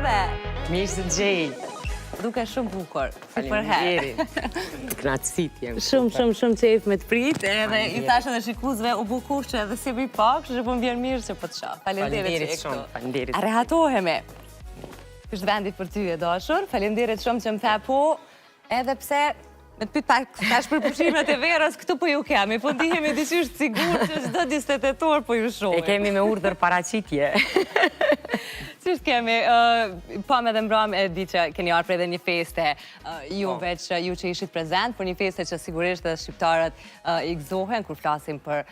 erdhe! Mirë se të gjej. Dukesh shumë bukur, si përherë. Faleminderit. Kënaqësi të jem. Shumë, shumë, shumë qejf me të prit, edhe i thashë edhe shikuesve u bukur që edhe si mi pak, që po më vjen mirë që po të shoh. Faleminderit që je këtu. Shumë, faleminderit. A rehatohemi? Është vendi për ty e dashur. Faleminderit shumë që më the po, edhe pse me të pyet pak tash për pushimet e verës, këtu po ju kemi, po ndihemi diqysh të sigurt që çdo 20 tetor po ju shohim. E kemi me urdhër paraqitje. Qysh kemi, pamë edhe mbramë e di që keni ardhë prej edhe një feste, ju po. veç ju që ishit prezent, por një feste që sigurisht dhe shqiptarët i gëzohen kur flasim për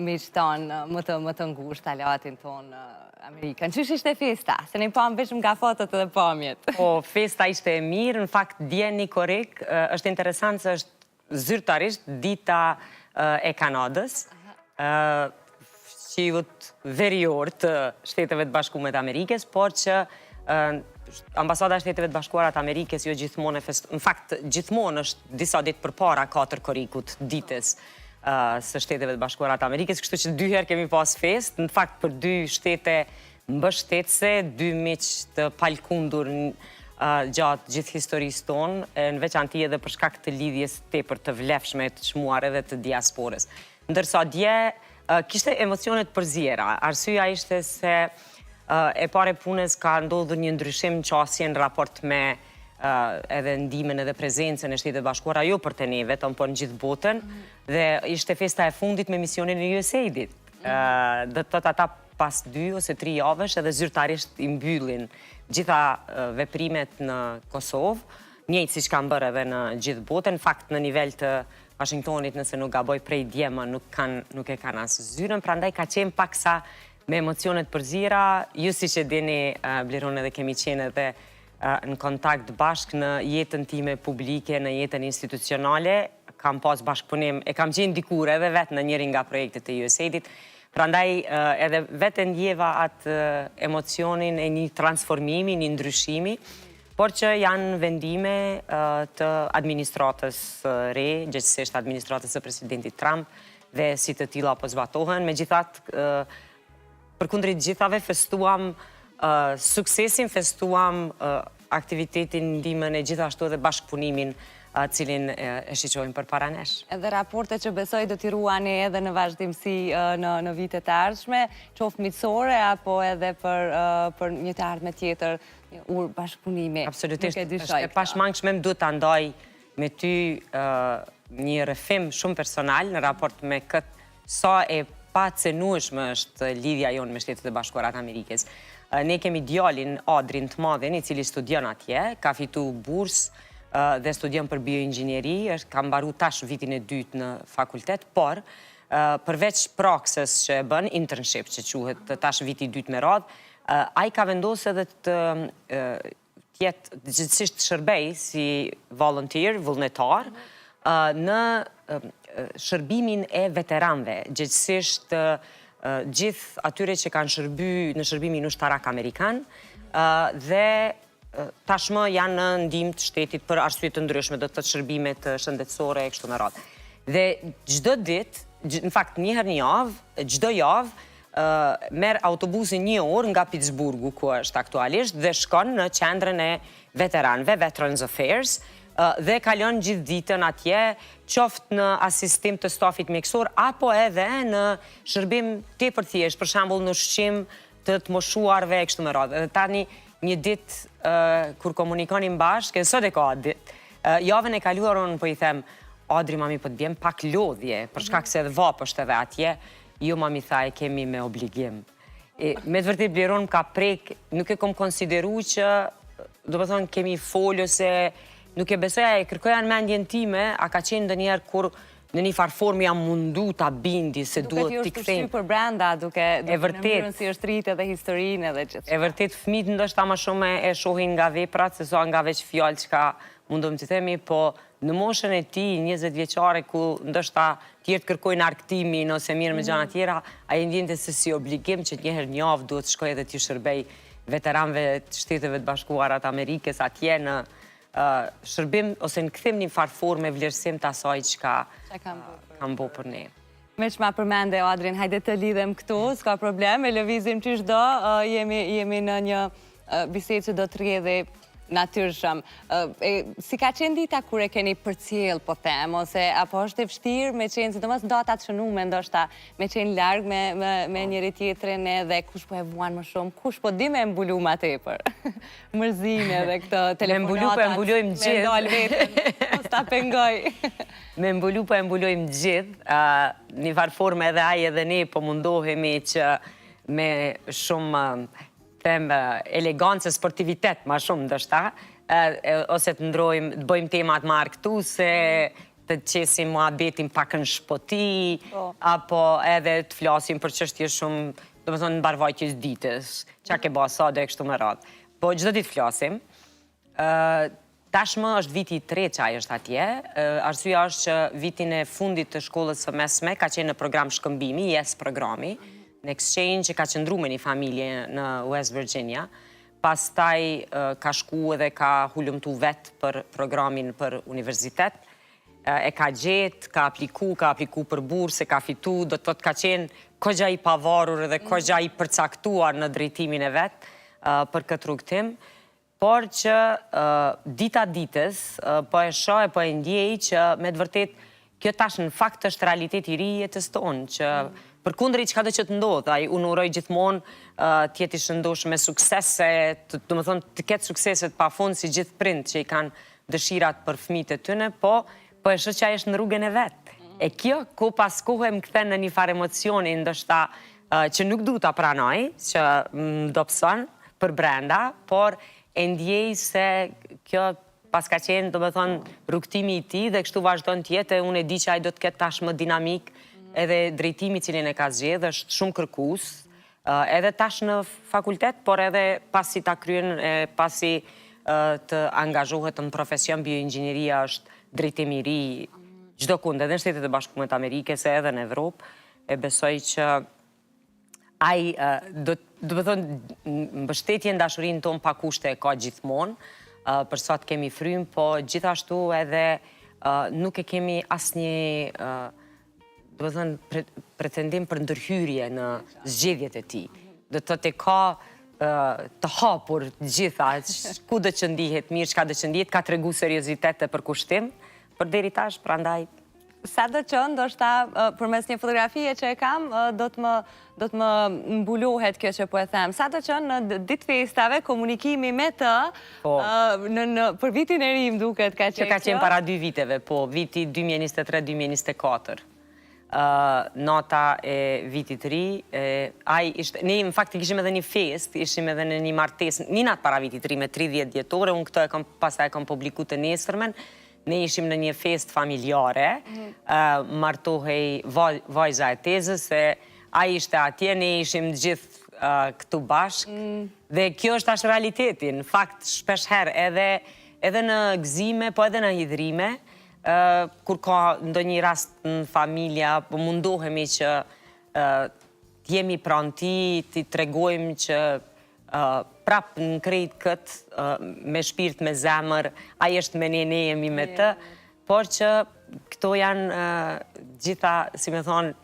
miqtë tanë më të më të ngushtë, aleatin tonë Amerikën. Qysh ishte festa? Se ne pamë vetëm nga fotot edhe pamjet. Po, festa ishte e mirë, në fakt dje një korrik, është interesant se është zyrtarisht dita e Kanadës, fqiut verior të Shteteve të Bashkume të Amerikës, por që Ambasada e Shteteve të Bashkuara të Amerikës jo gjithmonë e fest... Në fakt, gjithmonë është disa ditë përpara 4 korrikut ditës së Shteteve të Bashkuara të Amerikës, kështu që dy herë kemi pas festë, në fakt për dy shtete mbështetëse, dy miq të palkundur gjatë gjithë historisë tonë, në veçanti edhe për shkak të lidhjes tepër të vlefshme të çmuar edhe të diasporës. Ndërsa dje kishte emocione të përziera, arsyeja ishte se e para e punës ka ndodhur një ndryshim në qasje në raport me edhe ndihmën edhe prezencën e Shteteve të Bashkuara, jo për te ne vetëm, por në gjithë botën, dhe ishte festa e fundit me misionin e USAID-it. Mm. Do të thotë ata pas dy ose tri javësh edhe zyrtarisht i mbyllin gjitha veprimet në Kosovë, njëjtë siç kanë bërë edhe në gjithë botën, në fakt në nivel të Washingtonit nëse nuk gaboj prej dje më nuk kanë nuk e kanë as zyrën, prandaj ka qenë paksa me emocione të përziera, ju siç e dini Bleron edhe kemi qenë edhe në kontakt bashkë në jetën time publike, në jetën institucionale, kam pas bashkëpunim, e kam qenë dikur edhe vetë në njërin nga projektet e USAID-it, prandaj edhe vetë e ndjeva atë emocionin e një transformimi, një ndryshimi, por që janë vendime të administratës së re, gjegjësisht administratës së presidentit Trump, dhe si të tilla po zbatohen. Megjithatë, Përkundrejt gjithave festuam suksesin, festuam aktivitetin, ndihmën e gjithashtu edhe bashkëpunimin cilin e shiqojmë përpara nesh. Edhe raporte që besoj do t'i ruani edhe në vazhdimësi në në vitet e ardhshme, qoftë miqësore apo edhe për për një të ardhme tjetër, një urë bashkëpunimi. Absolutisht, është e pashmangshme, më duhet ta ndaj me ty një rrëfim shumë personal në raport me këtë sa e pacenueshme është lidhja jonë me Shtetet e Bashkuara të Amerikës. Ne kemi djalin Adrin të madhin, i cili studion atje, ka fitu bursë dhe studion për bioinxhinieri, është ka mbaru tash vitin e dytë në fakultet, por përveç praksës që e bën, internship që quhet tash viti i dytë me radhë, ai ka vendosur edhe të të jetë, gjegjësisht të shërbej si volunteer, vullnetar, në shërbimin e veteranëve, gjegjësisht gjithë atyre që kanë shërby në shërbimin ushtarak amerikan dhe tashmë janë në ndihmë të shtetit për arsye të ndryshme, do të thotë shërbimet shëndetësore e kështu me radhë. Dhe çdo ditë, në fakt një herë në javë, çdo javë merr autobusin një orë nga Pittsburghu, ku është aktualisht, dhe shkon në qendrën e veteranëve, Veterans Affairs, dhe kalon gjithë ditën atje, qoftë në asistim të stafit mjekësor, apo edhe në shërbim tepër thjesht, për shembull në ushqim të të moshuarve e kështu me radhë. Edhe tani një ditë kur komunikonim bashkë, e sot e ka atë ditë, javën e kaluar unë po i them, Adri mami po të bjen pak lodhje, për shkak se edhe vapë është edhe atje, Jo mami tha e kemi me obligim. E, me të vërtetë Bleron më ka prek, nuk e kom konsideru që, do me thonë, kemi folë ose nuk e besoja, e kërkoja në mendjen time, a ka qenë ndonjëherë kur në një farë formë jam mundu ta bindi se duhet t'i kthejmë. Duket për brenda, duke, duke në mënyrën si është rritë edhe historinë edhe gjithçka. E vërtet, fëmijët ndoshta më shumë e shohin nga veprat, se sa nga veç fjalë çka mundom t'i themi, po në moshën e tij 20 vjeçare ku ndoshta tjerët kërkojnë argëtimin ose merren me gjëra tjera, ai e ndjente se si obligim që një herë në javë duhet të shkojë edhe t'i shërbej veteranëve të Shteteve të Bashkuara të Amerikës atje në shërbim ose në kthim një farë forme vlerësim të asaj çka kanë bo për ne. Meqë ma përmende, Adrin, hajde të lidhem këtu, s'ka problem, e lëvizim qysh do, jemi, jemi në një... bisedë që do të rrjedhi natyrshëm. Si ka qenë dita kur e keni përcjell, po them, ose apo është e vështirë me qenë, sidomos në data të shënume, ndoshta me qenë larg me, me, me njëri tjetrin edhe kush po e vuan më shumë, kush po di me mbulu ma tepër. Mërzinë edhe këto telefonatat. Me mbulu po e mbulojmë gjithë. Me ndalë veten, mos ta pengoj. Me mbulu po e mbulojmë gjithë, një farë forme edhe ai edhe ne po mundohemi që me shumë them elegancë, sportivitet ma shumë ndoshta, ose të ndrojmë, të bëjmë temat ma argëtuese, të qesim muhabetin pak në shpoti, po. apo edhe të flasim për çështje shumë, domethënë, në mbarëvajtjes ditës, çka ke ba sot e kështu me radhë. Po, çdo ditë flasim, Tashmë është viti i tretë që ai është atje. Arsyeja është që vitin e fundit të shkollës së mesme ka qenë në program shkëmbimi, YES programi, në exchange që ka qëndru me një familje në West Virginia. Pastaj ka shku edhe ka hulumtu vetë për programin për universitet. E ka gjetë, ka apliku, ka apliku për bursë, e ka fitu, do të thotë ka qenë kogja i pavarur edhe kogja i përcaktuar në drejtimin e vet për këtë rrugëtim. Por që dita ditës po e shoh e po e ndjej që me të vërtetë kjo tash në fakt është realiteti i ri i jetës tonë, që përkundër çkado që të ndodhë, ai unë uroj gjithmonë të jetë i shëndoshë me suksese, domethënë të ketë suksese të pafund si gjithë prindt që i kanë dëshirat për fëmijët e tyne, po po e shoh që ai është në rrugën e vet. E kjo kohë pas kohe më kthen në një farë emocioni, ndoshta që nuk du ta pranoj, që më dobëson për brenda, por e ndjej se kjo paska qenë, domethënë, rrugëtimi i tij dhe kështu vazhdon të jetë, e unë e di që ai do të ketë tashmë dinamik edhe drejtimi cilin e ka zgjedh, është shumë kërkues, edhe tash në fakultet, por edhe pasi ta kryen, pasi të angazhohet në profesion, bioinxhinieria është drejtim i ri çdo kund, edhe në Shtetet e Bashkuara të Amerikës, edhe në Evropë, e besoj që ai do domethënë mbështetjen dashurinë tonë pa kushte e ka gjithmonë, për sa të kemi frymë, po gjithashtu edhe nuk e kemi asnjë domethënë pretendim për ndërhyrje në zgjedhjet e tij. Do të thotë ka të hapur gjitha, ku do që ndihet mirë, çka do që ndihet, ka tregu seriozitet e përkushtim, për deri tash, prandaj Sado që, ndoshta, përmes një fotografie që e kam, do të më, do të më mbulohet kjo që po e them. Sado që në ditë festave, komunikimi me të, po. në, në, për vitin e ri më duket ka qenë kjo. Që ka qenë para dy viteve, po, viti 2023-2024. nata e vitit të ri, ai ishte, ne në fakt kishim edhe një festë, ishim edhe në një martesë, një natë para vitit të ri me 30 dhjetor, unë këtë e kam, pastaj e kam publiku të nesërmen, Ne ishim në një festë familjare, mhm. martohej vajza e tezës, e ai ishte atje, ne ishim gjithë këtu bashkë, mm. dhe kjo është tash realiteti, në fakt shpesh herë edhe, edhe në gëzime, po edhe në hidhrime, kur ka ndonjë rast në familja, po mundohemi që të jemi pranë tij, t'i tregojmë që prap në krejt këtë, me shpirt, me zemër, ai është me ne, ne jemi me të, por që këto janë gjitha, si me thonë,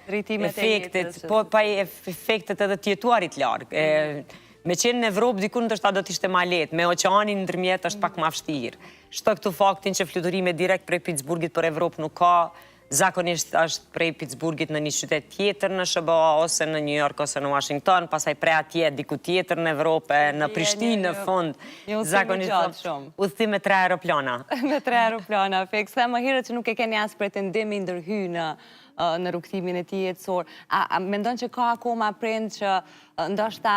efektet, po pa efektet edhe të jetuarit larg. Mm. Me qenë në Evropë, diku ndoshta do të ishte ma lehtë, me oqeanin ndërmjet është pak ma vështirë. Shto këtu faktin që fluturime direkt prej Pittsburghit për Evropë nuk ka, Zakonisht është prej Pittsburghit në një qytet tjetër në SHBA ose në New York ose në Washington, pastaj prej atje diku tjetër në Evropë, në Prishtinë në fund. Zakonisht udhëtim me tre aeroplana. Me tre aeroplana, fiks. The më herët që nuk e keni as pretendim me ndërhy në në rrugëtimin e tij jetësor. A, a mendon që ka akoma prind që ndoshta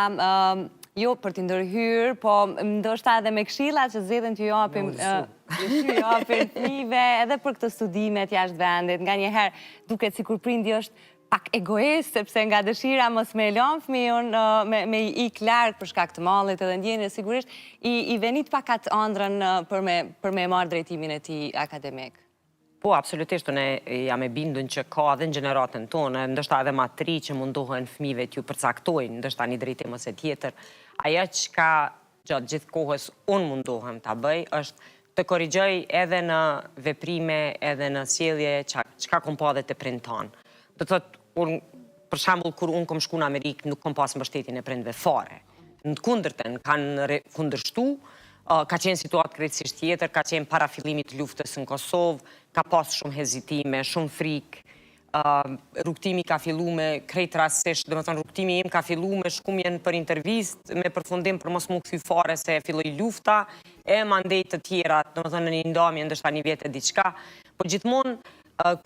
jo për të ndërhyrë, po ndoshta edhe me këshilla që zgjedhin t'ju japin t'ju japin fëmijëve edhe për këto studimet jashtë vendit. Nganjëherë duket sikur prindi është pak egoist, sepse nga dëshira mos me e lënë fëmijën me, me i ik larg për shkak të mallit edhe ndjenjës, sigurisht i, i venit pak atë ëndrrën për me, për me marrë drejtimin e tij akademik. Po, absolutisht, unë jam e bindun që ka edhe në gjeneratën tonë, ndoshta edhe ma të ri që mundohen fëmijëve t'ju përcaktojnë, ndoshta një drejtim ose tjetër. Ajo çka gjatë gjithë kohës unë mundohem ta bëj, është të korrigjoj edhe në veprime, edhe në sjellje çka kom pa edhe te prindët tanë. Do të thotë, unë, për shembull, kur unë kom shku në Amerikë, nuk kom pas mbështetjen e prindve fare. Në të kundërtën, kanë kundërshtu, ka qenë situatë krejtësisht tjetër, ka qenë para fillimit të luftës në Kosovë, ka pas shumë hezitime, shumë frikë, rrugëtimi ka fillu me krejt rastësisht, domethënë rrugëtimi im ka fillu me shkumjen për intervistë, me përfundim për mos m'u kthy fare se filloi lufta, e mandej të tjera, domethënë në një ndamje ndoshta një vjet e diçka, po gjithmonë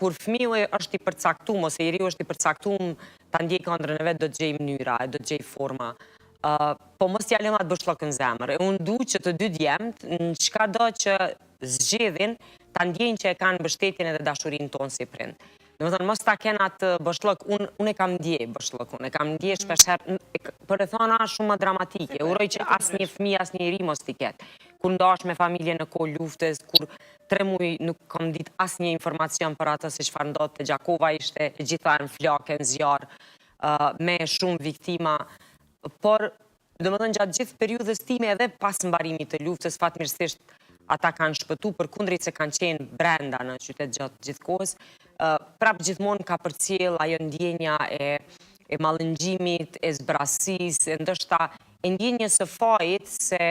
kur fëmiu është i përcaktum ose i riu është i përcaktum ta ndjekë ëndrrën e vet do të gjejë mënyra, do të gjejë forma. Po mos t'ia lëmë atë boshllëk në zemër. E unë du që të dy djemtë, në çkado që zgjedhin, ta ndjejnë që e kanë mbështetjen edhe dashurinë tonë si prind. Domethënë, mos ta kenë atë boshllëk, unë, unë e kam ndje boshllëkun, e kam ndje shpeshherë, për rrethana shumë më dramatike, uroj që asnjë fëmijë, asnjë i ri mos t'i ketë. Kur ndahesh me familje në kohë luftës, kur tre muj nuk kam ditë asnjë informacion për atë se çfarë ndodhte, Gjakova ishte e gjitha në flakë, në zjarr, me shumë viktima, por domethënë gjatë gjithë periudhës time edhe pas mbarimit të luftës, fatmirësisht ata kanë shpëtu, përkundrejt se kanë qenë brenda në qytet gjatë gjithë kohës, prap gjithmonë ka përcjell ajo ndjenja e e mallëngjimit, e zbrazësisë, e ndoshta e ndjenjës së fajit se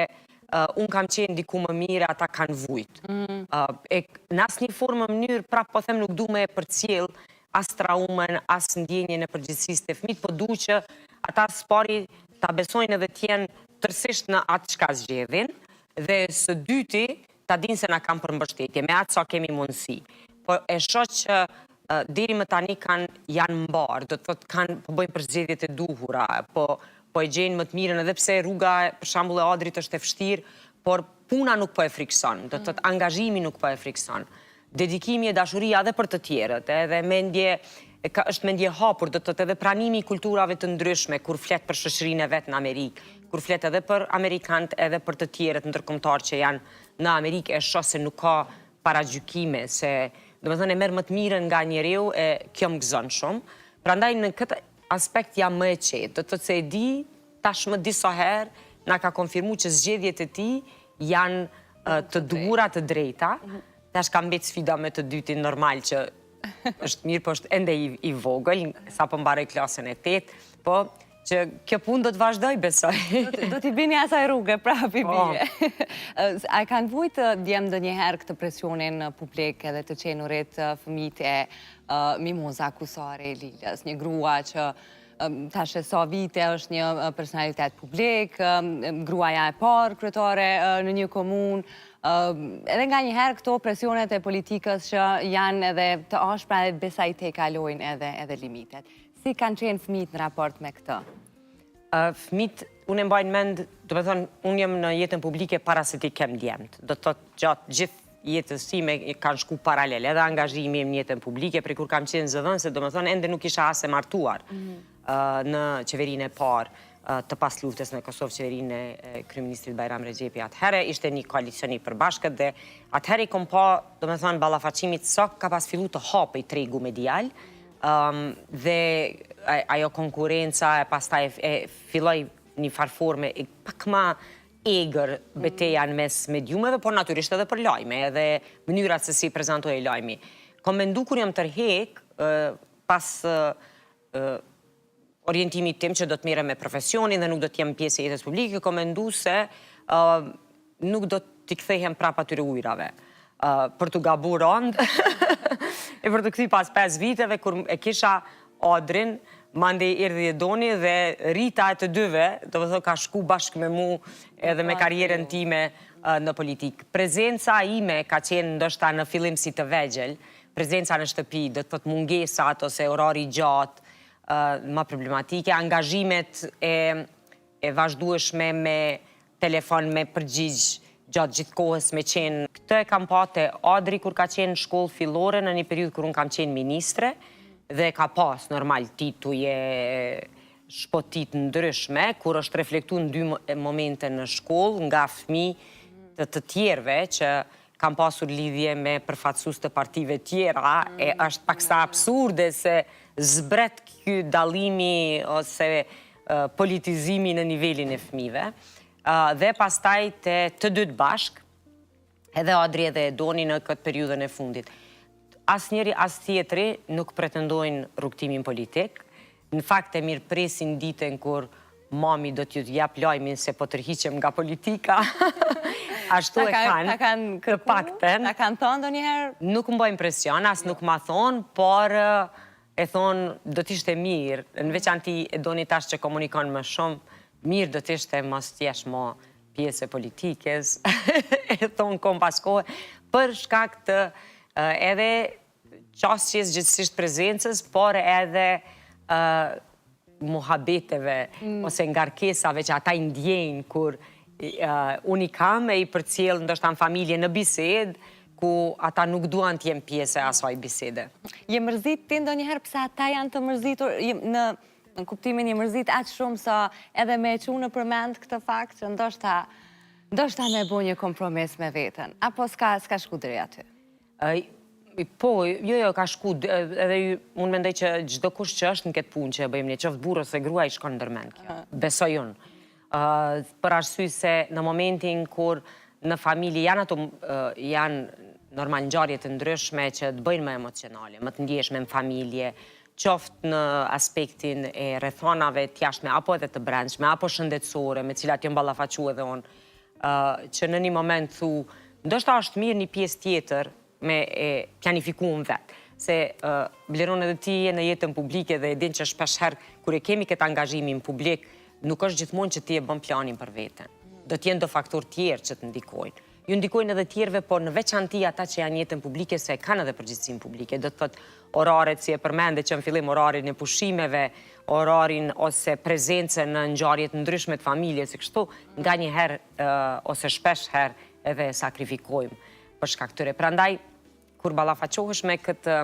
unë kam qenë diku më mirë, ata kanë vujt. Mm. E në asnjë formë mënyrë, prap po them nuk du me e përcjell as traumën, as ndjenjën e përgjegjësisë te fëmijët, po du që ata s'pari ta besojnë edhe të jenë tërësisht në atë çka zgjedhin dhe së dyti ta dinë se na kanë për mbështetje, me atë sa kemi mundësi. Po e shoh që deri më tani kanë janë mbarë, do të thotë kanë po bëjnë përzgjedhjet e duhura, po po e gjejnë më të mirën edhe pse rruga për shembull e Adrit është e vështirë, por puna nuk po e frikson, do të thotë angazhimi nuk po e frikson. Dedikimi e dashuria edhe për të tjerët, edhe mendje ka, është mendje hapur, do të thotë edhe pranimi i kulturave të ndryshme kur flet për shoqërinë e vet në Amerikë, kur flet edhe për amerikanët, edhe për të tjerët ndërkombëtarë që janë në Amerikë, e shoh se nuk ka paragjykime, se domethënë e merr më të mirën nga njeriu e kjo më gëzon shumë. Prandaj në këtë aspekt jam më e qetë, do të thotë se e di tashmë disa herë na ka konfirmu që zgjedhjet e tij janë të duhura, të drejta. Tash ka mbet sfida me të dytin normal që është mirë, po është ende i, i vogël, sapo mbaroi klasën e 8, po që kjo punë do të vazhdoj, besoj. Do t'i bini asaj rruge, prapë i po. bie. A e kanë vujtë djemtë ndonjëherë këtë presionin publik edhe të qenurit fëmijët e Mimoza Kusari Lilës, një grua që tash e sa vite është një personalitet publik, gruaja e parë kryetare në një komunë, edhe nganjëherë këto presionet e politikës që janë edhe të ashpra edhe besa i tejkalojnë edhe, edhe limitet. Si kanë qenë fëmijët në raport me këtë? Fëmijët, unë e mbaj në mend, domethënë, unë jam në jetën publike para se t'i kem djemtë. Do të thotë gjatë gjithë jetës time kanë shku paralel, edhe angazhimi im në jetën publike, prej kur kam qenë zëdhënëse, domethënë, ende nuk isha as e martuar mhm. në qeverinë e parë të pas luftës në Kosovë, qeverinë e kryeministrit Bajram Rexhepi atëherë, ishte një koalicion i përbashkët dhe atëherë i kom pa, domethënë, ballafaqimit sa ka pas fillu të hapej tregu medial, dhe ajo konkurrenca e pastaj e filloi një farë forme pak ma egër beteja në mes mediumeve, por natyrisht edhe për lajme, edhe mënyrat se si prezantohej lajmi. Kom mendu kur jam tërhek pas orientimit tim që do të merrem me profesionin dhe nuk do të jem pjesë e jetës publike, kom mendu se nuk do t'i kthehem prapë atyre ujrave. Për t'u gabu rëndë, e për t'u kthy pas 5 viteve, kur e kisha Adrin, mandej erdhi Edoni dhe rrita e të dyve, domethënë ka shku bashkë me mu edhe me karrierën time në politikë. Prezenca ime ka qenë ndoshta në fillim si të vegjël, prezenca në shtëpi, do të thotë mungesat ose orari i gjatë, ma problematike, angazhimet e e vazhdueshme me telefon me përgjigj gjatë gjithë kohës me qenë. Këtë e kam pa te Adri kur ka qenë në shkollë fillore në një periudhë kur unë kam qenë ministre dhe ka pas normal tituj e shpoti të ndryshme kur është reflektu në dy momente në shkollë nga fëmijë të të tjerëve që kanë pasur lidhje me përfaqësues të partive tjera e është paksa absurde se zbret ky dallimi ose politizimi në nivelin e fëmijëve. Dhe pastaj te të dytë bashkë, edhe Adri edhe Edoni në këtë periudhën e fundit. As njëri as tjetri nuk pretendojnë rrugëtimin politik. Në fakt e mirëpresin ditën kur Mami do t'ju jap lajmin se po tërhiqem nga politika. Ashtu e kanë. Ta kanë të paktën. Ta kanë thonë ndonjëherë? Nuk më bëjnë presion, as nuk ma thonë, por e thonë do t'ishte mirë, në veçanti e doni tash që komunikon më shumë, mirë do t'ishte mos t'jesh mo pjesë e politikës, e thonë kohë pas kohe, për shkak të edhe qasjes gjithsesi prezencës, por edhe muhabeteve mm. ose ngarkesave që ata i ndjejnë kur unë i kam e i përcjell ndoshta në familje në bisedë, ku ata nuk duan të jenë pjesë e asaj bisede. Je mërzit ti ndonjëherë pse ata janë të mërzitur në në kuptimin je mërzit aq shumë sa edhe me e çu nëpër mend këtë fakt që ndoshta ndoshta me bo një kompromis me veten apo s'ka s'ka shku deri aty. Po, jo, jo, ka shku, edhe unë mendoj që çdokush që është në këtë punë që e bëjmë ne, qoftë burrë ose grua, i shkon ndërmend kjo. Besoj unë. Për arsye se në momentin kur në familje janë ato, janë normal ngjarje të ndryshme që të bëjnë më emocionale, më të ndjeshme në familje, qoftë në aspektin e rrethanave të jashtme apo edhe të brendshme, apo shëndetësore, me cilat jam ballafaqu edhe unë, që në një moment thu, ndoshta është mirë një pjesë tjetër me e planifiku unë vetë. Se Bleron edhe ti je në jetën publike dhe e din që shpeshherë kur e kemi këtë angazhimin publik, nuk është gjithmonë që ti e bën planin për veten. Do të jenë do faktorë tjerë që të ndikojnë. Ju ndikojnë edhe tjerëve, por në veçanti ata që janë jetën publike se kanë edhe përgjegjësinë publike. Do të thotë oraret si e përmende që në fillim orarin e pushimeve, orarin ose prezencën në ngjarje të ndryshme të familjes e kështu, nganjëherë ose shpesh herë edhe e sakrifikojmë për shkak tyre. Prandaj kur ballafaqohesh me këtë,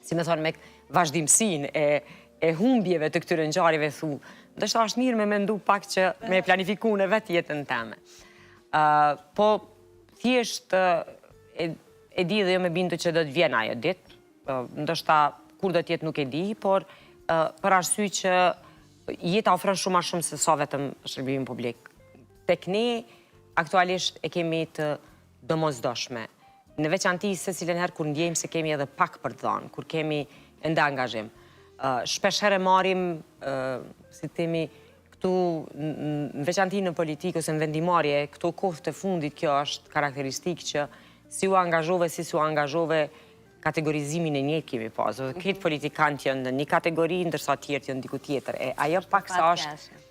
si me thonë, me vazhdimësinë e e humbjeve të këtyre ngjarjeve thu, ndoshta është mirë me mendu pak që me planifiku unë vetë jetën teme. Po thjesht e, e di dhe jom e bindur që do të vjen ajo ditë, ndoshta kur do të jetë nuk e di, por për arsye që jeta ofron shumë ma shumë se sa vetëm shërbimin publik. Tek ne aktualisht e kemi të domosdoshme. Në veçanti secilën herë kur ndjejmë se kemi edhe pak për të dhënë, kur kemi ende angazhim. Shpesh herë marrim, si të themi, këtu në veçanti në politikë ose në vendimarrje, këto kohë të fundit kjo është karakteristikë që si u angazhove, si s'u angazhove, kategorizimin e njëjtë kemi pas. Dhe këtë politikanët janë në një kategori, ndërsa tjerët janë diku tjetër. E ajo pak sa është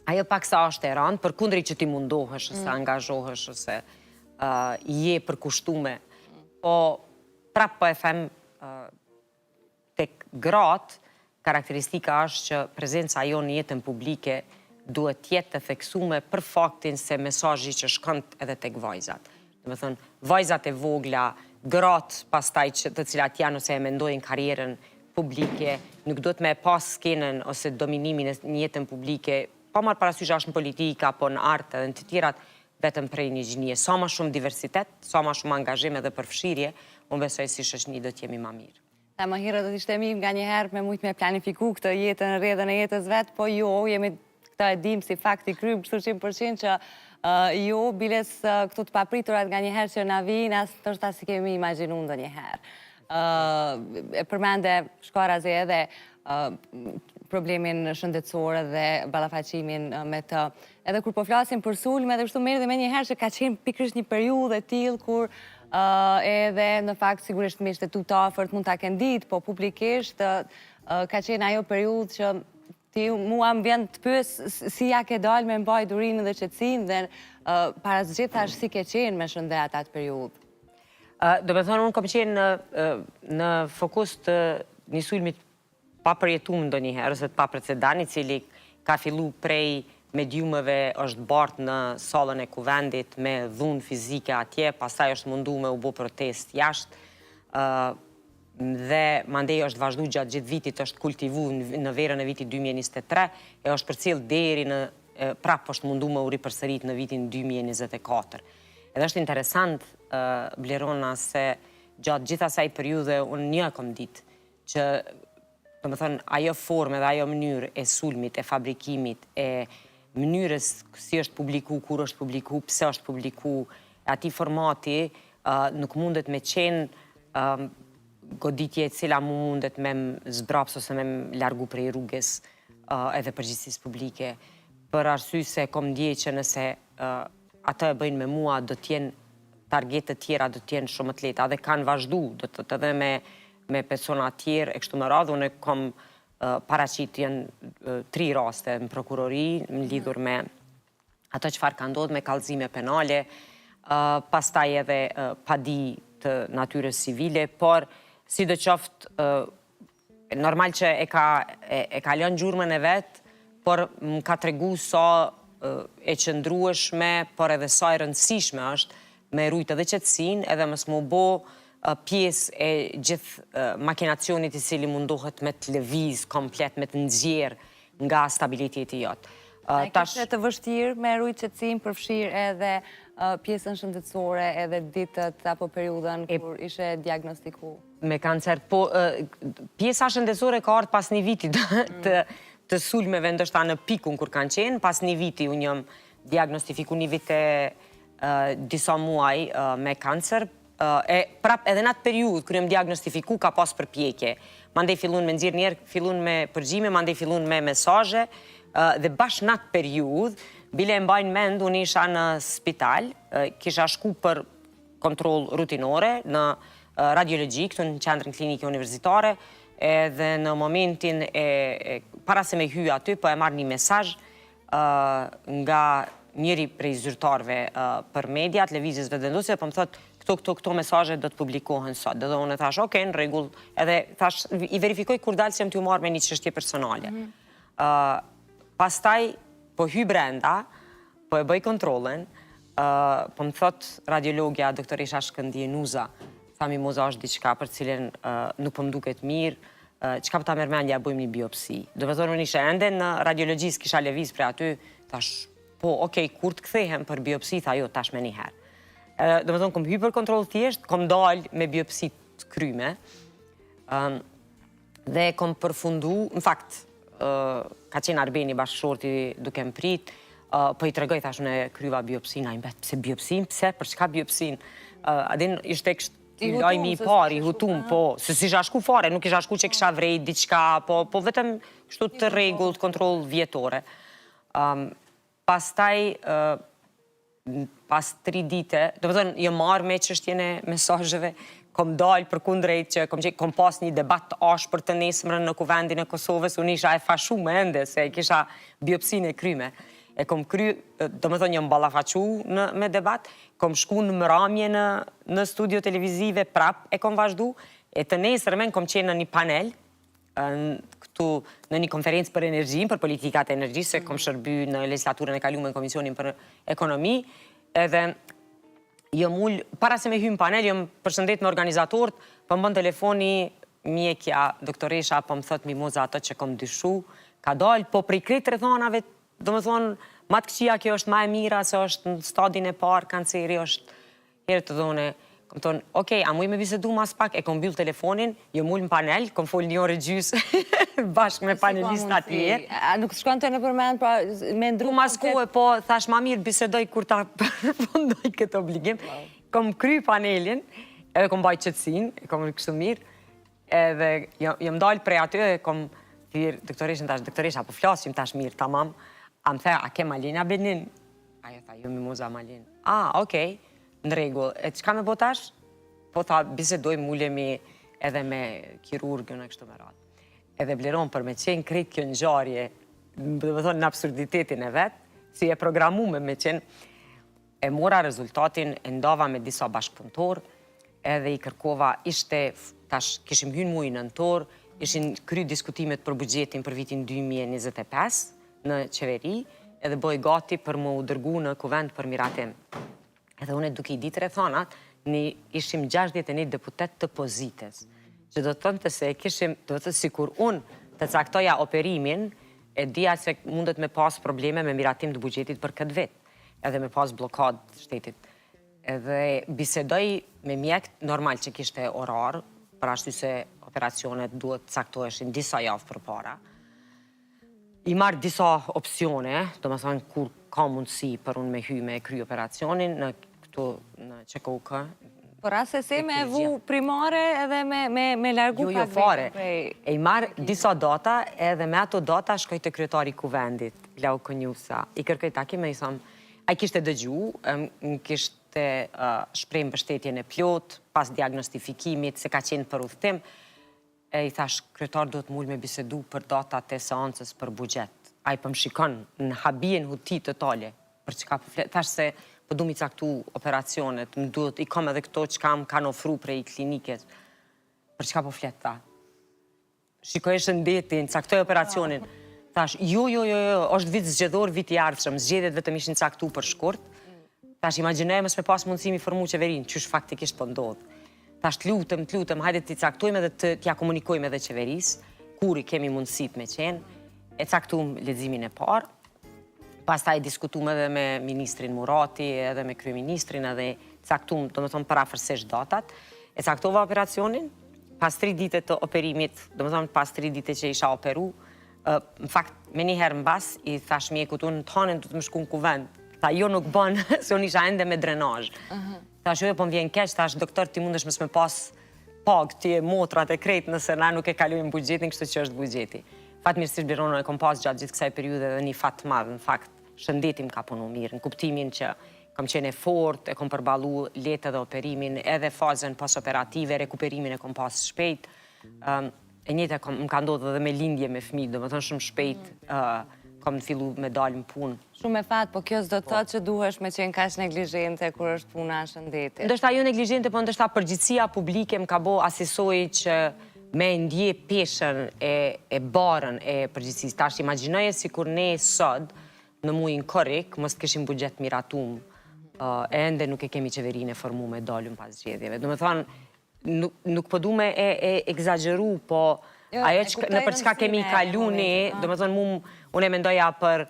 ajo pak sa është e rëndë, përkundër që ti mundohesh ose mm. angazhohesh ose uh, je përkushtume. Po prapë po e them uh, tek gratë karakteristika është që prezenca jonë në jetën publike duhet të jetë e theksume për faktin se mesazhi që shkon edhe tek vajzat. Domethënë, vajzat e vogla, gratë pastaj që të cilat janë ose e mendojnë karrierën publike, nuk duhet me pas skenën ose dominimin e në jetën publike, pa marrë parasysh a është në politikë apo në art edhe në të tjerat, vetëm prej një gjinie. Sa ma shumë diversitet, sa ma shumë angazhim edhe përfshirje, unë besoj si shoqni do të jemi ma mirë. Sa më herët do të ishte mirë nganjëherë me mujtë me planifiku këtë jetën, rrjedhën e jetës vetë, po jo, jemi këtë e dim si fakt i krym, kështu që më pëlqen që jo, biles këto të papriturat nganjëherë që na vijnë, as ndoshta s'i kemi imagjinu ndonjëherë. E përmende shkarazi edhe problemin shëndetësor dhe ballafaqimin me të. Edhe kur po flasim për sulme dhe kështu më erdhi menjëherë që ka qenë pikërisht një periudhë e tillë kur edhe në fakt sigurisht miqtë e tu të afërt mund ta kenë ditë, po publikisht ka qenë ajo periudhë që ti mua më vjen të pyes si ja ke dalë me mbajt durimin dhe qetësinë dhe para së gjithash si ke qenë me shëndet atë periudhë. Domethënë, unë kom qenë në, në fokus të një sulmi të papërjetum ndonjëherë, ose të paprecedent, i cili ka fillu prej mediumeve është bartë në sallën e kuvendit me dhunë fizike atje, pastaj është mundu me u bo protestë jashtë, dhe mandej është vazhdu gjatë gjithë vitit, është kultivu në verën e vitit 2023, e është përcjell deri në prapë është mundu me u ripërsërit në vitin 2024. Edhe është interesant, Blerona, se gjatë gjithë asaj periudhe, unë një e kom ditë, që, domethënë, ajo formë dhe ajo mënyrë e sulmit, e fabrikimit, e mënyrës si është publiku, kur është publiku, pse është publiku, e atij formati, nuk mundet me qenë goditje e cila mu mundet me më zbraps ose me më largu prej rrugës. edhe përgjegjësisë publike, për arsye se kom ndje që nëse atë e bëjnë me mua, do t'jenë targetet tjera, do t'jenë shumë më të lehta, dhe kanë vazhdu, do të thotë edhe me, me persona tjerë, e kështu me radhë, unë kom paraqit janë tri raste në prokurori, në lidhur me ato çfarë ka ndodhë me kallëzime penale, pastaj edhe padi të natyrës civile, por sidoqoftë normal që e ka e ka lënë gjurmën e vet, por më ka tregu sa e qëndrueshme, por edhe sa e rëndësishme është me rujt edhe qetësinë, edhe mos m'u bo pjesë e gjithë makinacionit i cili mundohet me të lëviz komplet, me të nxjerr nga stabiliteti jot. A e kishe të vështirë me rujt qetësinë, përfshirë edhe pjesën shëndetësore, edhe ditët apo periudhën kur ishe diagnostiku? Me kancer, po pjesa shëndetësore ka ardhë pas një viti të, të sulmeve, ndoshta në pikun kur kanë qenë, pas një viti unë jam diagnostifiku një vit e disa muaj me kancer, e prap edhe në atë periudhë kur jam diagnostifiku ka pas përpjekje. Mandej fillun me nxjerr njerë, fillun me përgjime, mandej fillun me mesazhe dhe bash në atë periudhë, bile e mbaj n'mend, unë isha në spital, kisha shku për kontroll rutinore në radiologji këtu në qendrën klinike universitare, edhe në momentin e, para se me hy aty, po e marr një mesazh nga njëri prej zyrtarëve për mediat, Lëvizjes Vetëvendosje, po më thot, këto, këto, këto mesazhe do të publikohen sot. Dhe unë thash, ok, në rregull, edhe thash, i verifikoj kur dalë se jam tu u marrë me një çështje personale. Mm -hmm. pastaj, po hy brenda, po e bëj kontrolin, po më thot radiologja, doktoresha Shkëndije Nuza, tha Mimoza është diçka për cilën nuk po më duket mirë, çka po ta merr mendja bëjmë një biopsi. Do me thonë, unë isha ende në radiologji, s'kisha lëviz prej aty, thash, po, okej, kur të kthehem për biopsi, tha jo, tash menjëherë. Do me thonë, kom hy për kontroll thjesht, kom dal me biopsi të kryme, dhe kom përfundu, në fakt, ka qenë Arbeni bashkëshorti duke më prit, po i tregoj, thash, unë e kryva biopsinë, ai m'bet, pse biopsinë, pse, për çka biopsinë? A din, ishte kështu, lajmi i parë, i hutum, po, se s'isha shku fare, nuk isha shku që kisha vrejt diçka, po, po vetëm kështu të rregullt, kontroll vjetore. Pastaj, pas tri dite, do me thënë, jam marrë me çështjen e mesazheve, kom dalë përkundrejt që kom, kom pas një debat të ashpër të nesërmen në kuvendin e Kosovës, unë isha e fashume ende, se e kisha biopsinë e kryme. E kom kry, do me thënë, jam ballafaqu në, me debat, kom shku në mramje në, në studio televizive, prap e kom vazhdu, e të nesërmen kom qenë në një panel, këtu në një konferencë për energjinë, për politikat e energjisë, se kom shërby në legjislaturën e kalume në Komisionin për Ekonomi, edhe jom ul, para se me hy në panel, jom përshëndet me organizatorët, po më bën telefoni mjekja, doktoresha, po më thot Mimoza ato që kom dyshu, ka dalë, po prej krejt rrethanave, do me thonë, ma të këqija kjo është ma e mira, se është në stadin e parë, kanceri është Herët edhe une, kom thonë, okej, a muj me bisedu mas pak, e kom mbyll telefonin, jom ul në panel, kom fol një orë e gjysë bashkë me panelistat tjerë. A nuk shkonte nëpër mend, pra, me ndru Po mas kohe, po, thash ma mirë bisedoj kur ta përfundoj këtë obligim. Kom kry panelin, edhe kom bajt qetësinë, e kom kështu mirë, edhe jom dalë prej aty e kom thirr doktoreshën tash, doktoresha, po flasim tash mirë, tamam, a më the, a ke malin a benin? Ajo tha, jo Mimoza malin. Ah, okej, në rregull. E çka me bo tash? Po tha, bisedojmë, ulemi edhe me kirurgën e kështu me radhë. Edhe Bleron për me qenë krejt kjo ngjarje, do me thonë në absurditetin e vet, si e programume me qenë, e mora rezultatin, e ndava me disa bashkëpunëtorë, edhe i kërkova, ishte, tash kishim hynë muji nëntor, ishin kry diskutimet për buxhetin për vitin 2025, në qeveri edhe bëhej gati për me u dërgu në kuvend për miratim. Edhe unë duke i ditë rrethanat, ne ishim 61 deputet të pozitës, që do të thonte se e kishim, do të thotë sikur unë të caktoja operimin, e dija se mundet me pas probleme me miratim të buxhetit për këtë vit, edhe me pas bllokadë të shtetit. Edhe bisedoj me mjekët, normal që kishte orar, për arsye se operacionet duhet të caktoheshin disa javë përpara. I marr disa opsione, do me thonë kur ka mundësi për unë me hy me kry operacionin në këtu në QKUK, Por assesi me e vu primare edhe me, me, me largu jo, jo, pak fare. vetën prej... E i marr disa data edhe me ato data shkoj te kryetari i kuvendit, Glauk Konjufca. I kërkoj takim e i tham, ai kishte dëgju, më kishte shpreh mbështetjen e plotë pas diagnostifikimit se ka qenë për udhëtim. E i thash, kryetar duhet m'u ul me bisedu për datat e seancës për buxhet. Ai po më shikon në habi e në huti totale. Për çka po flet? Thash se po du m'i caktu operacionet, më duhet, i kam edhe këto çka më kanë ofru prej klinikës. Për çka po flet, tha? Shikoje shëndetin, caktoje operacionin. Thash, jo, jo, jo, jo, është vit zgjedhor, vit i ardhshëm, zgjedhjet vetëm ishin caktu për shkurt. Thash, imagjinoje mos me pas mundësi mi formu qeverinë, qysh faktikisht po ndodh. Thash, të lutem, të lutem, hajde t'i caktojmë edhe të t'ja komunikojmë edhe qeverisë, kur i kemi mundësitë me qenë. E caktum leximin e parë, pastaj diskutum edhe me ministrin Murati, edhe me kryeministrin, edhe caktum, domethonë, përafërsisht datat. E caktova operacionin, pas tri dite të operimit, domethonë, pas tri dite që isha operu, në fakt, menjëherë mbas, i thash mjekut, unë të hanën du të më shku në kuvend. Tha, jo nuk bën, se unë isha ende me drenazh. Thash, jo, po më vjen keq, thash, doktor, ti mundesh mos me pas pagë, ti e motrat e krejt, nëse na nuk e kalojmë buxhetin, kështu që është buxheti. Fatmirësisht Birona e kom pas gjatë gjithë kësaj periudhe edhe një fat të madh, në fakt, shëndeti më ka punu mirë, në kuptimin që kam qenë e fortë, e kom përballu lehtë edhe operimin, edhe fazën postoperative, rekuperimin e kom pas shpejt. E njëjta kom, më ka ndodhur edhe me lindje me fëmijë, domethënë shumë shpejt kom fillu me dalë në punë. Shumë me fat, po kjo s'do të thotë që duhesh me qenë kaq neglizhente kur është puna e shëndetit. Ndoshta jo neglizhente, po ndoshta përgjegjësia publike më ka bo asisoj që me ndje peshën e, e barën e përgjegjësisë. Tash imagjinoje sikur ne sot në mujin korrik mos të kishim buxhet miratum, e ende nuk e kemi qeverinë e formume dalun pas zgjedhjeve. Domethonë, nuk, nuk po du me e, e ekzagjeru, po Jo, ajo e që, kuptoj në për çka kemi rëndësinë e kalu ne, momentit, a. domethonë, mu, unë e mendoja për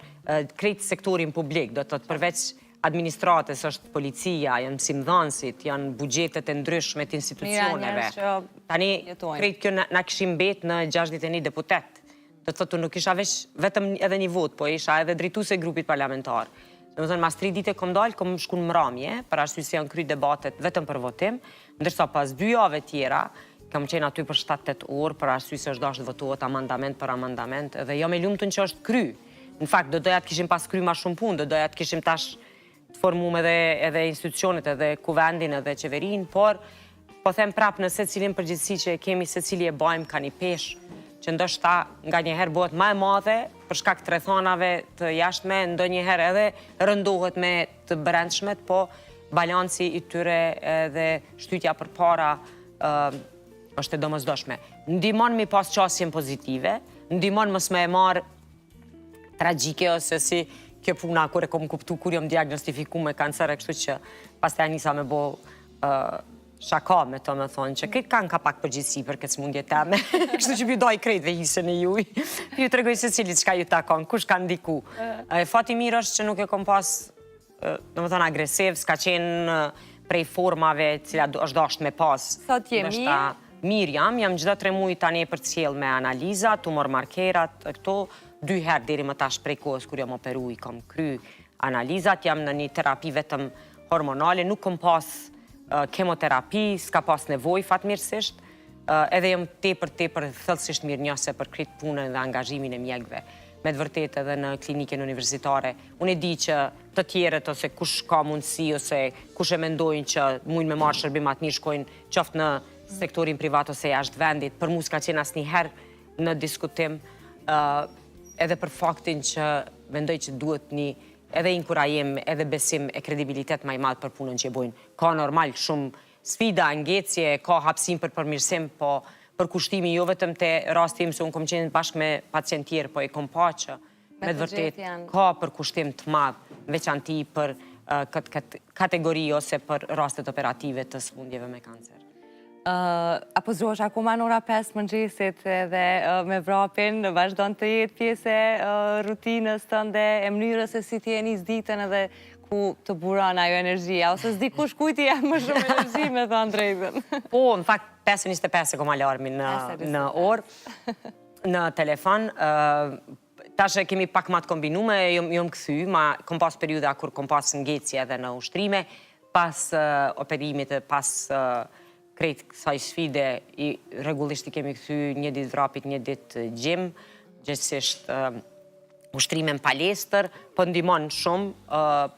krejt sektorin publik, do të thotë përveç administratës është policia, janë mësimdhënësit, janë buxhetet e ndryshme të institucioneve. njerëz që Tani, jetojnë. krejt kjo na, na kishim mbet në 61 deputet. Do të thotë, unë nuk isha veç vetëm edhe një votë, po isha edhe drejtuese e grupit parlamentar. Domethënë, mas tri dite kom dalë, kom shku në mramje, për arsye se janë kry debatet vetëm për votim, ndërsa pas dy jave tjera, kam qenë aty për 7-8 orë, për arsye se është dashur të votohet amandament për amandament, edhe jam e lumtun që është kry. Në fakt, do doja të kishim pas kry ma shumë punë, do doja të kishim tash të formum edhe, edhe institucionet, edhe kuvendin, edhe qeverinë, por po them prapë në secilin përgjegjësi që e kemi, secili e bajmë ka një peshë, që ndoshta nga njëherë bëhet ma e madhe për shkak të rrethanave të jashtme, ndonjëherë edhe rëndohet me të brendshmet, po balanci i tyre edhe shtytja përpara ë, është e domosdoshme. Ndihmon mi pas qasjen pozitive, ndihmon mos me e marr tragjike ose si kjo puna kur e kom kuptu kur jam diagnostifiku me kancer e kështu që pastaj nisa me bo shaka me to me thonë që krejt kanë ka pak përgjegjësi për këtë smundje teme, kështu që pju daj krejtve hisën e juj, ju tregoj se cili çka ju takon, kush ka ndiku. E, fati mirë është që nuk e kom pas, domethonë, agresiv, s'ka qenë prej formave cilat është dasht me pas. Sot je Ndoshta Mirë jam, jam çdo 3 muaj tani e përcjell me analiza, tumor markerat, këto, dy herë deri më tash prej kohës kur jam operu i kam kry analizat, jam në një terapi vetëm hormonale, nuk kom pas kemoterapi, s'ka pas nevojë fatmirësisht, edhe jam tepër tepër thellësisht mirënjohëse për krejt punën dhe angazhimin e mjekëve. Me të vërtetë edhe në klinikën universitare. Unë e di që të tjerët ose kush ka mundësi ose kush e mendojnë që mujnë me marrë shërbim atë mirë shkojnë qoftë në sektorin privat ose jashtë vendit. Për mu s'ka qenë asnjëherë në diskutim, edhe për faktin që mendoj që duhet një edhe inkurajim, edhe besim e kredibilitet ma i madh për punën që e bojnë. Ka normal shumë sfida, ngecje, ka hapësinë për përmirësim, po përkushtimi jo vetëm te rasti im se unë kom qenë bashkë me pacient tjerë, po e kom pa që me të vërtet ka përkushtim të madh, në veçanti për këtë këtë kategori ose për rastet operative të sëmundjeve me kancer. A po zgjohesh akoma në ora 5 mëngjesit edhe me vrapin, vazhdon të jetë pjesë e rutinës tënde, e mënyrës se si ti e nis ditën edhe ku të buron ajo energjia, ose s'di kush kujt i jep më shumë energji, me thënë drejtën. Po, në fakt 5.25 e kom alarmin në, 5:25. në orë, në telefon. Tash e kemi pak ma të kombinume, jom, jom kthy, ma kom pas periudha kur kom pas ngecje edhe në ushtrime. Pas operimit e pas krejt kësaj sfide, i, rregullisht i kemi kthy një ditë vrapit, një ditë gym, gjegjësisht ushtrime në palestër, po ndihmon shumë,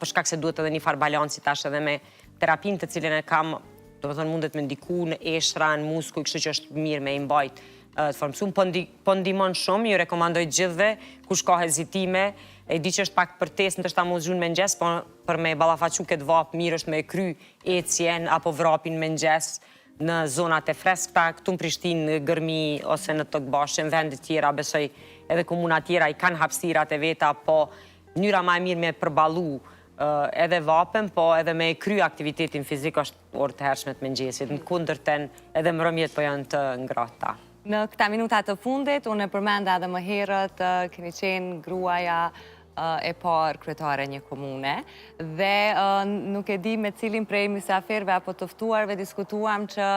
për shkak se duhet edhe një farë balanci tash edhe me terapinë të cilën e kam, domethënë mundet me ndiku në eshra, në muskuj, kështu që është mirë me i mbajt të formësum, po, ndi, po ndihmon shumë, ju rekomandoj gjithve, kush ka hezitime, e di që është pak përtesë, ndoshta me u zgju në mëngjes, po për me ballafaqu këtë vapë, mirë është me kry ecjen apo vrapin në mëngjes në zonat e freskëta, këtu në Prishtinë, në Gërmi ose në Tokbashë, në vende tjera, besoj edhe komuna tjera i kanë hapësirat e veta, po mënyra ma e mirë me përballu edhe vapën, po edhe me e kry aktivitetin fizik është orë të hershme të mëngjesit, në kundërten edhe mbrëmjet po janë të ngrohta. Në këta minuta të fundit, unë e përmenda edhe më herët, keni qenë gruaja e parë kryetare një komune dhe nuk e di me cilin prej mysafirëve apo të ftuarve diskutuam që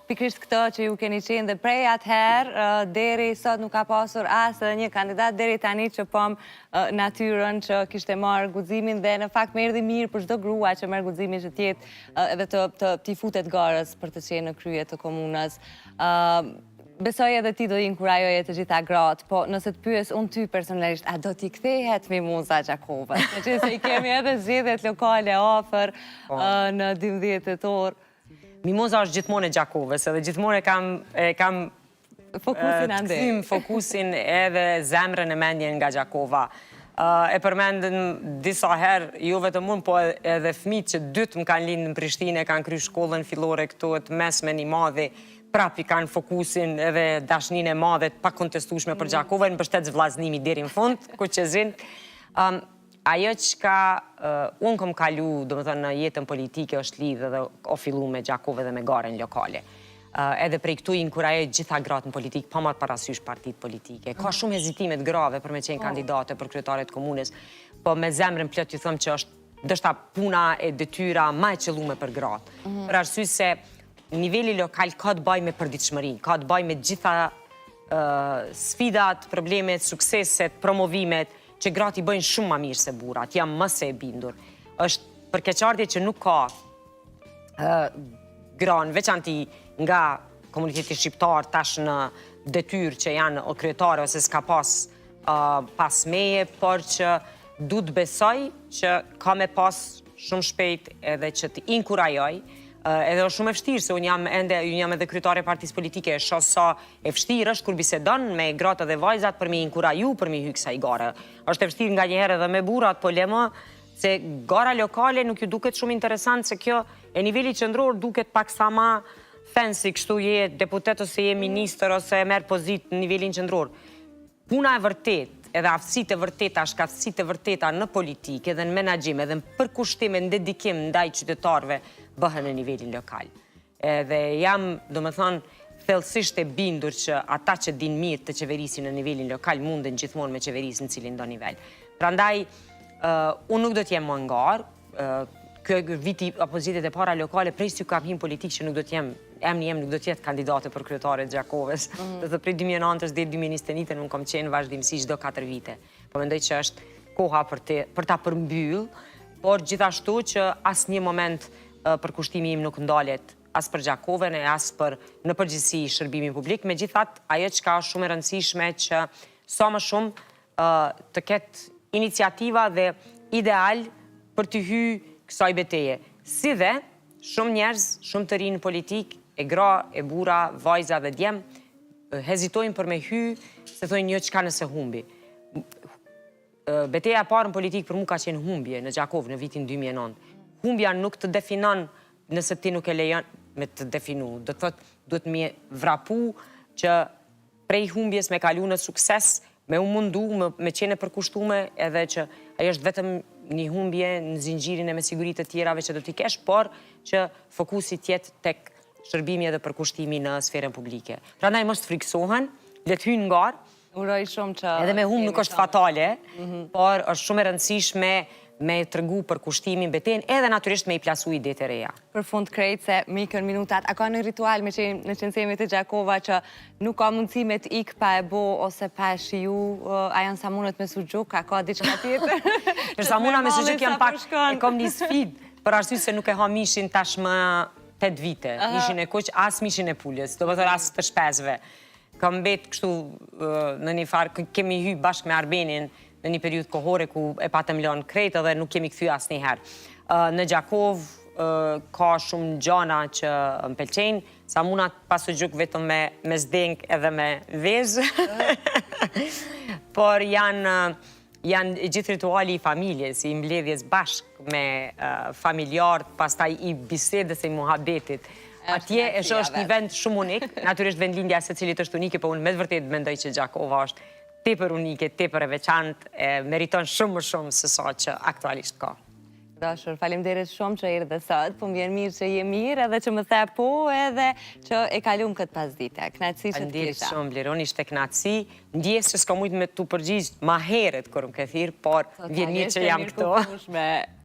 pikërisht këtë që ju keni qenë dhe prej atëherë deri sot nuk ka pasur as edhe një kandidat deri tani që pam natyrën që kishte marrë guximin dhe në fakt më erdhi mirë për çdo grua që merr guximin që të jetë edhe të të t'i futet garës për të qenë në krye të komunës. Besoj edhe ti do i inkurajoje të gjitha gratë, po nëse të pyes unë ty personalisht, a do t'i kthehet Mimoza Gjakovës? Meqenëse i kemi edhe zgjedhjet lokale afër po. në 12 tetor. Mimoza është gjithmonë e Gjakovës, edhe gjithmonë e kam e kam fokusin andej. Kthym fokusin edhe zemrën e mendjen nga Gjakova. E përmendën disa herë, jo vetëm unë, po edhe fëmijët që dytë më kanë lindë në Prishtinë, kanë kry shkollën fillore këtu e të mesme në Madhi, prap i kanë fokusin edhe dashninë e madhe të pakontestueshme për mm. Gjakovën, mbështet Vllaznimi deri në fund, kuqezinjtë. Um, ajo çka uh, unë kom kalu, domethënë në jetën politike është lidhë dhe o fillu me Gjakovë dhe me garën lokale. Uh, edhe prej këtu inkurajoj gjitha gratë në politikë, pa marrë parasysh partitë politike. Ka mm. shumë hezitime të grave për me qenë po. kandidate për kryetare të komunës, po me zemrën plot ju them që është ndoshta puna e detyra ma e qëllume për gratë. Mm. Për arsye se Niveli lokal ka të bajë me përditshmërinë, ka të bajë me gjitha sfidat, problemet, sukseset, promovimet, që gratë i bëjnë shumë ma mirë se burrat, jam më se e bindur. është për keqardhje që nuk ka gra në veçanti nga komuniteti shqiptar tash në detyrë që janë o kryetare ose s'ka pas pas meje, por që du të besoj që ka me pas shumë shpejt edhe që të inkurajoj, edhe është shumë e vështirë se unë jam ende, unë jam edhe kryetare e partisë politike, e shoh sa e vështirë është kur bisedon me gratë dhe vajzat për me inkuraju për me hy kësaj gare. Është e vështirë nganjëherë edhe me burrat, po le më se gara lokale nuk ju duket shumë interesant se kjo e nivelit qendror duket pak sa ma fancy, kështu je deputet ose je ministër ose e merr pozitë në nivelin qendror. Puna e vërtetë, edhe aftësitë e vërteta, shkathtësitë e vërteta në politikë, edhe në menaxhim, edhe në përkushtim e në dedikim ndaj qytetarëve bëhen në nivelin lokal. Edhe jam, domethënë, thellësisht e bindur që ata që dinë mirë të qeverisin në nivelin lokal munden gjithmonë me qeverisë në cilindo nivel. Prandaj, unë nuk do të jem më në garë, Ky viti apo zgjedhjet e para lokale prej si kam hi n'politikë që nuk do të jem emni jem nuk do të jetë kandidate për kryetare të Gjakovës. Mm -hmm. Do të prej 2009-ës deri 2021-ën unë kam qenë vazhdimësi çdo 4 vite. Po mendoj që është koha për të për ta përmbyll, por gjithashtu që asnjë moment përkushtimi im nuk ndalet as për Gjakovën e as për në përgjithësi shërbimin publik. Megjithatë, ajo çka është shumë e rëndësishme që sa më shumë të ketë iniciativa dhe ideal për t'i hy kësaj beteje. Si dhe, shumë njerëz, shumë të rinj në politikë, e gra, e burra, vajza dhe djem, hezitojnë për me hy, se thojnë jo çka nëse humbi. Beteja e parë në politikë për mu ka qenë humbje në Gjakovë në vitin 2009. Humbja nuk të definon nëse ti nuk e lejon me të definu. Do të thotë, duhet me vrapu që prej humbjes me kalu në sukses, me u mundu, me, me qenë e përkushtume edhe që ajo është vetëm një humbje në zinxhirin e me siguri të tjerave që do t'i kesh, por që fokusi t'jetë tek shërbimi edhe përkushtimi në sferën publike. Prandaj mos të frikësohen, le të hyjnë në garë. Uroj shumë që edhe me humb nuk është fatale, mhm. por është shumë e rëndësishme me tregu përkushtimin, betejën, edhe natyrisht me i plasu idetë e reja. Për fund krejt se më ikën minutat, a ka një ritual me qenë në qenë se jemi te Gjakova që nuk ka mundësi me të ik pa e bo ose pa e shiju, a janë samunët me suxhuk, a ka diçka tjetër? Për samuna me suxhuk janë pak, e kom një sfidë. Për arsye se nuk e ha mishin tashmë 8 vite, mishin e kuq, as mishin e pulës, do të thotë as të shpezve. Kam mbet kështu në një farë, kemi hy bashkë me Arbenin në një periudhë kohore ku e patëm lënë krejt edhe nuk kemi kthy asnjëherë. Në Gjakovë ka shumë gjana që më pëlqejnë, samunat pa suxhuk vetëm me, me zdenk edhe me vezë. Por janë gjithë rituali i familjes, i mbledhjes bashkë me familjarët, pastaj i bisedës e i muhabetit. Atje e shoh është një vend shumë unik, natyrisht vendlindja e secilit është unike, po unë me të vërtet mendoj që Gjakova është tepër unike, tepër e veçantë, e meriton shumë më shumë se sa që aktualisht ka. Dashur, faleminderit shumë që erdhe sot, po më vjen mirë që je mirë edhe që më the po edhe që e kalum këtë pasdite. Kënaqësi që të Faleminderit kisha. shumë, Bleron, ishte kënaqësi. Ndjesë që s'kam mujt me t'u përgjigj ma herët kur më ke thirr, por vjen mirë që jam këtu. Mirëkuptueshme.